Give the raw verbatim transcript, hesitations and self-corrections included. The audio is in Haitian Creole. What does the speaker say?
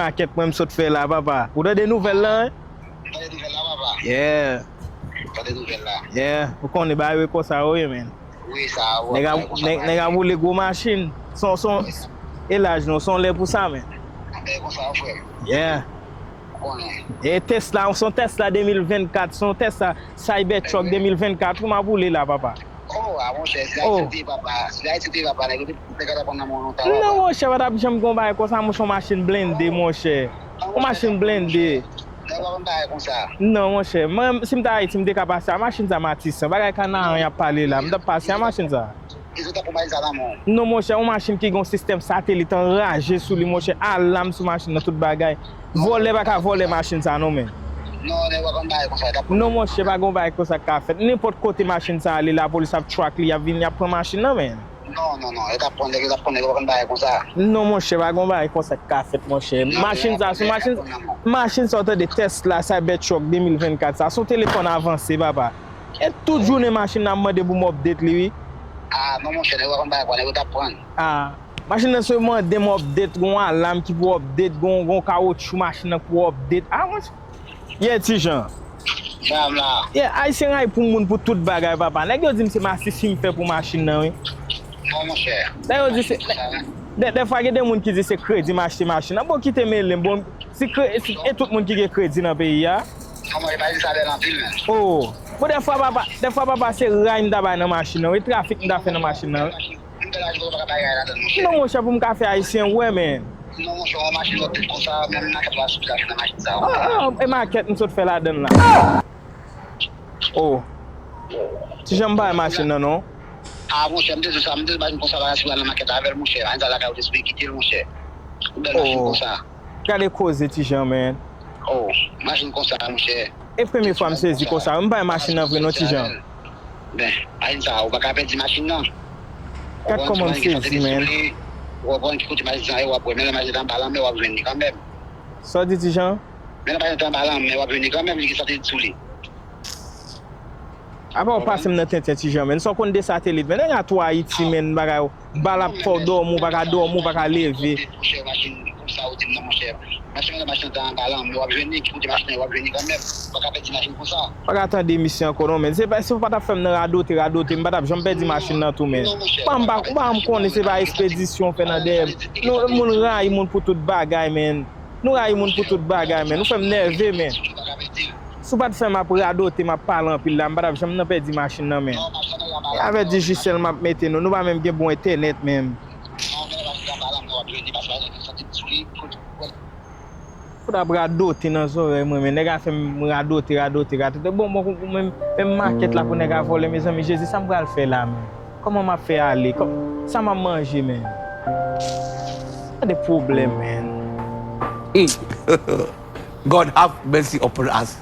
Makèt mwen m sot fè la, papa. Ou tande nouvèl la, hein? Tande nouvèl la, papa. Yeah. Tande nouvèl la. Yeah. Ou konnen bagay yo konsa yo ye, man. Wi, sa a, nèg a, nèg a boule gwo machin. Son, son, e laj nou, son lè pou sa, man. Bagay konsa, frè. Yeah. Ou konnen. E Tesla, son Tesla de mil vennkat, son Tesla Cybertruck de mil vennkat, ou m a boule la, papa. Oh, a monchè, si Ayiti te papa, si Ayiti te papa, nèg yo te, te ka t ap pran nan men w lontan, papa. Non, monchè, pa t ap janm gon bagay konsa, monchè, yon machin blende, monchè. Yon machin blende. Nèg yo pa konn bagay konsa. Non, monchè, mwen, si m t Ayiti, m te ka pase a machin sa, Matisan. Bagay Kanaran y ap pale la, m t ap pase a machin sa. E zot ap pran machin sa nan men w. Non, monchè, yon machin ki gon sistèm satelit anraje sou li, monchè, alam sou machin nan, tout bagay. Vòlè pa ka vòlè machin sa non, men. Non, nèg yo pa konn bagay konsa, yo t ap pran. Non, monchè, pa gon bagay konsa k ka fèt. Nenpòt kote machin sa ale, lapolis ap track li, y ap vin, y ap pran machin nan, men. Non, non, non, yo t ap pran nèg, yo t ap pran nèg, yo pa konn bagay konsa. Non, monchè, pa gon bagay konsa k ka fèt, monchè. Machin sa, se machin, machin sa, w tande Tesla Cybertruck de mil vennkat sa, se yon telefòn avanse, papa. E tout jounen machin nan ap mande pou m update li, wi. Ah, non, monchè, nèg yo pa konn bagay konsa, nèg yo t ap pran. Ah. Machin nan se mande m update, gon alam ki pou update, gon, gon kawotchou machin nan pou update. Ah, mwen, yeah, Ti Jan. Yeah, m la. Yeah, Ayisyen rayi pou moun pou tout bagay, papa. Nèg yo di m se masisi m fè pou machin nan, wi. Non, monchè. Nèg yo di se, dè, dèfwa gen de moun ki di se kredi m achte machin nan. Bon, kite mele m, bon, si kre-, si, e tout moun ki gen kredi nan peyi a. Non, mwen, e pa di sa bèl anpil, men. Oh. Bon, dèfwa, papa, dèfwa, papa, se ray m ta bay nan machin nan, wi, trafik m ta fè nan machin nan, wi. M te la jwe, ou pa ka bay ray ladann, monchè. Non, monchè, pou m ka fè Ayisyen wè, men. Non, monchè, yon machin lòt tèt konsa, menm makèt w ap sot la nan machin sa, wi. Ah, ah, e makèt m sot fè ladann la. Oh. Ti Jan, m pa wè machin nan, non. Ah, monchè, m te di w sa, m te di w machin konsa pa ka sot nan makèt avè l, monchè. Ann sa lakay ou te sou kite l, monchè. Yon bèl machin konsa. Gade koze, Ti Jan, man. Oh, machin konsa, monchè. E premye fwa m sezi konsa, m pa wè machin nan vre non, Ti Jan. Ben, machin sa, ou pa ka pèdi machin nan. Gad kòman m sezi, man. Ou konprann ki kote machin sa ye, w ap wè, men lè machin sa anba lanmè, w ap jwenn li kanmenm. Sa w di, Ti Jan? Men lè machin sa anba lanmè, w ap jwenn li kanmenm, li gen satelit sou li. Apa w pase m nan tenten, Ti Jan, man. Sa w konn de satelit, man. Nèg la tou Ayiti, man, bagay yo. Bal ap fè w dòmi, ou pa ka dòmi, ou pa ka leve. Monchè, machin konsa ou di m nan, monchè. Machin nan, machin nan anba lanmè, w ap jwenn li, ki kote machin nan, w ap jwenn li kanmenm. Ou pa ka pèdi machin konsa. Pa ka tande misye ankò non, men. Se pa, si w pa t ap fè m nan radote, radote, m pa t ap janm pèdi machin nan tou, men. Pa m pa, ou pa janm konnen se pa espedisyon w fè nan dèyè m. Nou, moun rayi moun pou tout bagay, men. Nou rayi moun pou tout bagay, men. Nou fè m nève, men. Si w pa t fè m ap radote, m ap pale anpil la, m pa t ap janm nan pèdi machin nan, men. E avè Digicel m ap mete nou, nou pa menm gen bon entènèt menm. Fout ap radote nan zòrèy mwen, men nèg a fè m radote, radote, radote. Bon, bon, menm, menm makèt la pou nèg a vòlè, mezanmi, Jezi, sa m pral fè la, men? Kòman m ap fè ale? Kò-, sa m ap manje, men? Gade pwoblèm, men. God have mercy upon us.